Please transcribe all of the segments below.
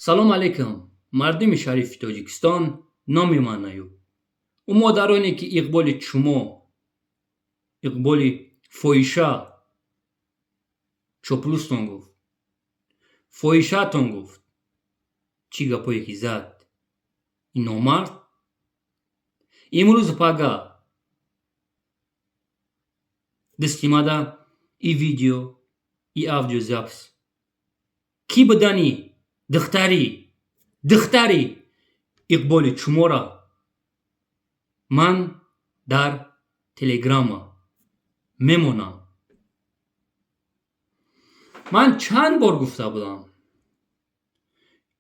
Салом алейкум, мардуми шарифи Тоҷикистон, номи ман Аюб. Ӯ модароне ки Иқболи чумо, Иқболи фоҳиша чоплустон гуфт, фоҳишатон гуфт, чӣ гапое ки зад ин номард, имрӯзу пага дасти мада и видео, и аудиозапись кӣ будани духтари Иқболи чумора ман дар телеграма мемонам. Ман чанд бор гуфта будам,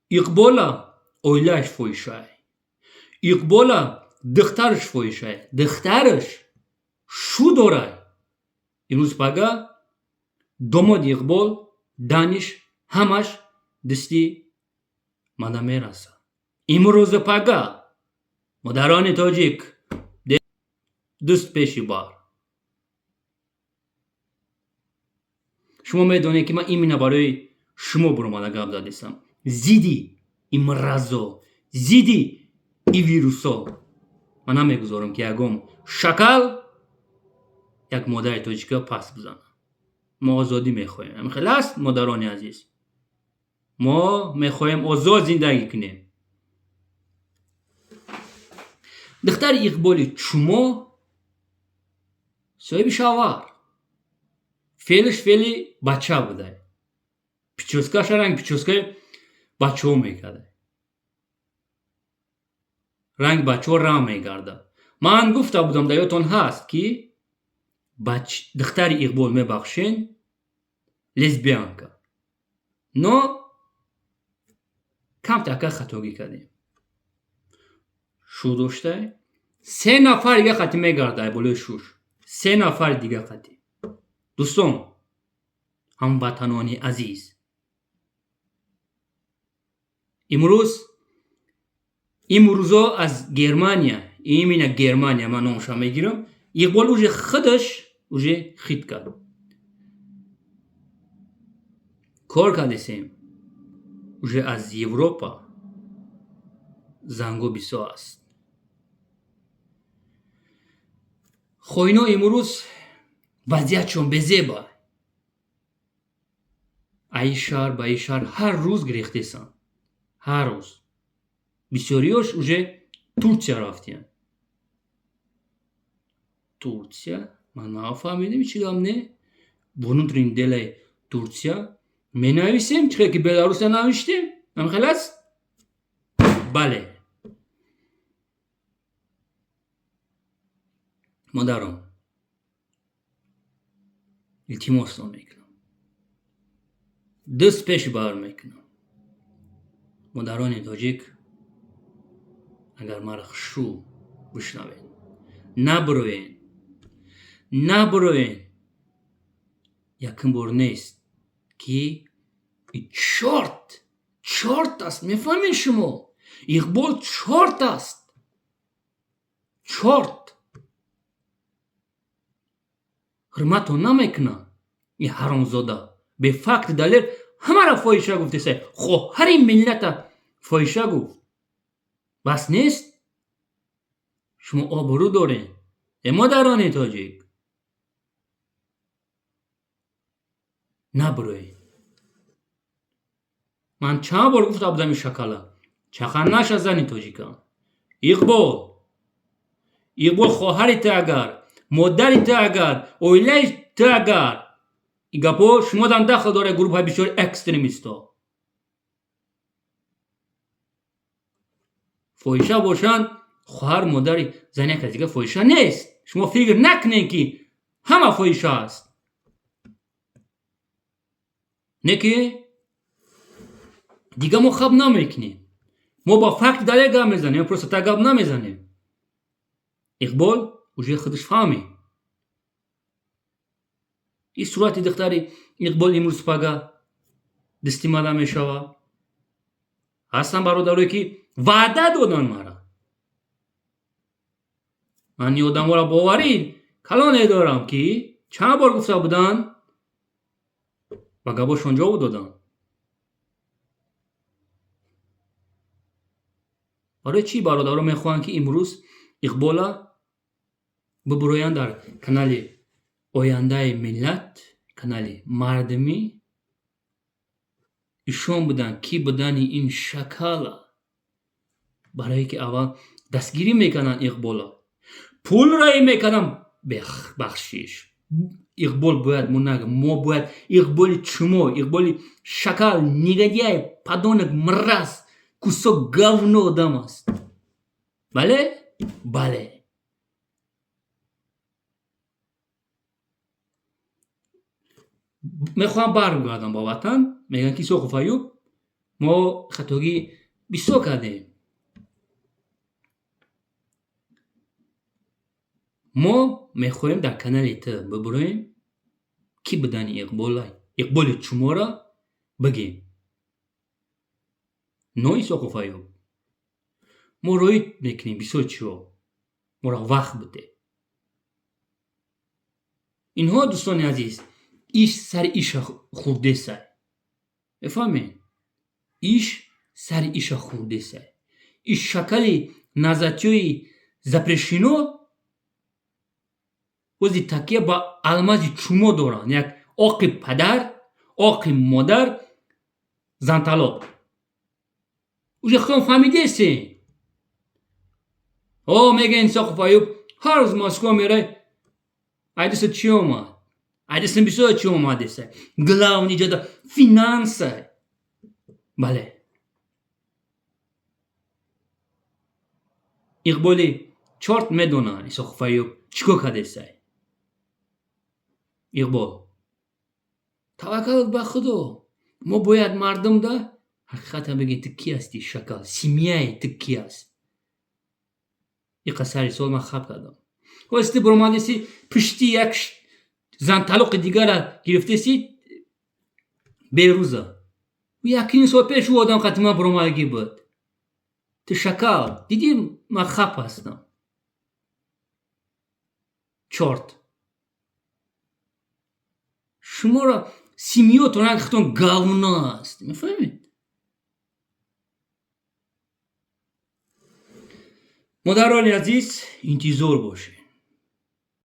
Иқбола оилааш фоҳишай, Иқбола духтараш фоҳишай, духтараш шу дорай. Имрӯз пага домоди Иқбол Даниш ҳамаш дасти мана мерасад. Имрӯзу пага модарони тоҷик дӯст пеши бар. Шумо медонед ки ман именно барои шумо буромада гап задистам. Зидди ин мразо, зидди ин вирусо ман намегузорам ки ягон шакал як модари тоҷика пас бизанад. Мо озодӣ мехоҳем. Ҳамин хел аст, модарони азиз. Мо мехоҳем озод зиндагӣ кунем. Духтари Иқболи чумо соҳиби шавҳар. Феълаш феъли бача будай. Прическаша ранги прическаи бачаҳо мекарда. Ранги бачаҳо рам мегардад. Ман гуфта будам, дар ёдтон ҳаст ки духтари Иқбол мебахшен лесбиянка. Но камтака хатогӣ кардем. Шу доштай се нафар дига қатӣ мегардай болои шуш. Се нафари дига қатӣ. Дӯстон, ҳамватанони азиз, имрӯзо аз Германия, именно Германия ман номша мегирам, Иқбол уже худаш уже хит кард. Кор кардесем, уже аз Европа занго бисо аст. Хоино имрӯз вазъиятшон безеба. Аи шаҳр ба и шаҳр ҳар рӯз гирехтесанд. Ҳар рӯз. Бисёриёш уже Турсия рафтиянд. Турсия? Ман нафаҳмидам чӣ гап не? Внутренний делаи Турсия менависем, чӣ хел ки Беларусия навиштем? Ҳамин хел аст? Бале. Модарон, илтимостон мекунам. Даст пеш бар мекунам. Модарони тоҷик, агар маро хушрӯ бишнавед, набуроен, набуроен. Якум бор нест ки чорт, чорт аст, мефаҳмед шумо? Иқбол чорт аст. Чорт. Ҳурматон намекунад ин ҳаромзода. Бефакт далел ҳамаро фоҳиша гуфтеса. Хоҳари миллата фоҳиша гуфт. Бас нест? Шумо обрӯ доред. Э модарони тоҷик. Набуроед. Ман чанд бор гуфта будам ин шакала. Чахан наша зани тоҷика. Иқбол. Иқбол хоҳари ту агар, модари ту агар, оилаи ту агар. Ин гапҳо шумодан дахл дорад гурӯҳҳои бисёри экстремистҳо. Фоҳиша бошанд, хоҳар модари зани як кас дига фоҳиша нест. Шумо фикр накунед ки ҳама фоҳиша аст. Не ки дига мо хаб намекунем. Мо ба факт далел гап мезанем, просто так гап намезанем. Иқбол уже худаш фаҳмид. Ин сурати духтари Иқбол имрӯз пага дасти мада мешавад. Ҳастанд бародарое ки ваъда доданд мара. Ман ин одаморо боварӣ калоне дорам ки чанд бор гуфта буданд, ба гапошон ҷавоб доданд. Барои чӣ бародаро мехоҳанд, ки имрӯз Иқбола бибуроянд дар канали Ояндаи миллат, канали мардумӣ, ишон буданд, кӣ будани ин шакала? Барое ки аввал дастгирӣ мекарданд Иқбола, пул раӣ мекарданд. Бахшиш, Иқбол бояд мо нагӯ, мо бояд Иқболи чумо, Иқболи шакал, негодяй, подонок, мразь, кусок говно одам аст. Бале, бале. Мехоҳам бармгардам ба ватан. Мегӯянд, ки Исоқов Аюб, мо хатогӣ бисёр кардем, мо мехоҳем дар канали ту бибуроем, кӣ будани Иқбола, Иқболи чуморо бигем. Но Исоқов Аюб, мо роӣ мекунем бисёр чиҳо, моро вақт буде. Инҳо, дӯстони азиз, иш сари иша хурдесай, мефаҳмед? Иш сари иша хурдесай. Иш шакали назатиёи запрещено ози такя ба алмази чумо доранд. Як оқи падар, оқи модар, занталоқ. Уже худтон фаҳмидесен. О, мегӯянд, Исоқов Аюб ҳар рӯз Москва мерай, айдиса чӣ омад? Айдиса бисёр чӣ омадеса? Главный ҷода финанса. Бале, Иқболи чорт медона, Исоқов Аюб чӣ кор кардесай. Иқбол, таваккал ба Худо. Мо бояд мардумда ҳақиқатан бигем, ту кӣ ҳастӣ, шакал, семьяи ту кӣ аст. Иқа сари сол ман хаб кардам. Ҳози ту буромадеси, пушти як занталоқи дигара гирифтеси, берӯза. Якним сол пеш ӯ одам қати ман буромадагӣ буд. Ту шакал дидӣ, ман хап ҳастам. Чорт, шуморо семьётон худтон говно аст, мефаҳмед? Модарони азиз, интизор бошед.